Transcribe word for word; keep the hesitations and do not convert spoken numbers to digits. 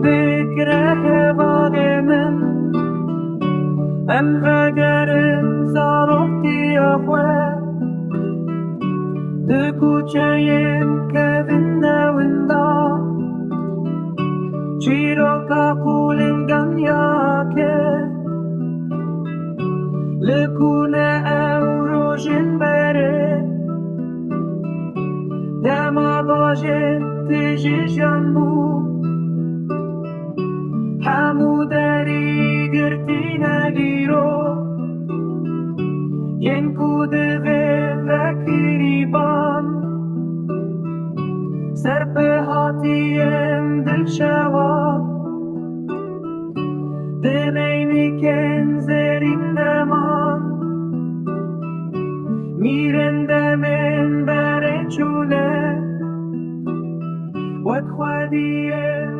Bikire hevalê min, em vegerin zaroktiya xwe. Di kuçeyên kevin ne winda, çîroka qûlingan ya ke. Li ku ne ew rojên berê, dema bajê tijî jiyan bû. Hemû derî girtîne dîro, yên ku divê vekirî ban. Serpihatiyên dilşewa, di meynîkên zêrîn de man. Mîrên demên berê çûne, wek xwediyên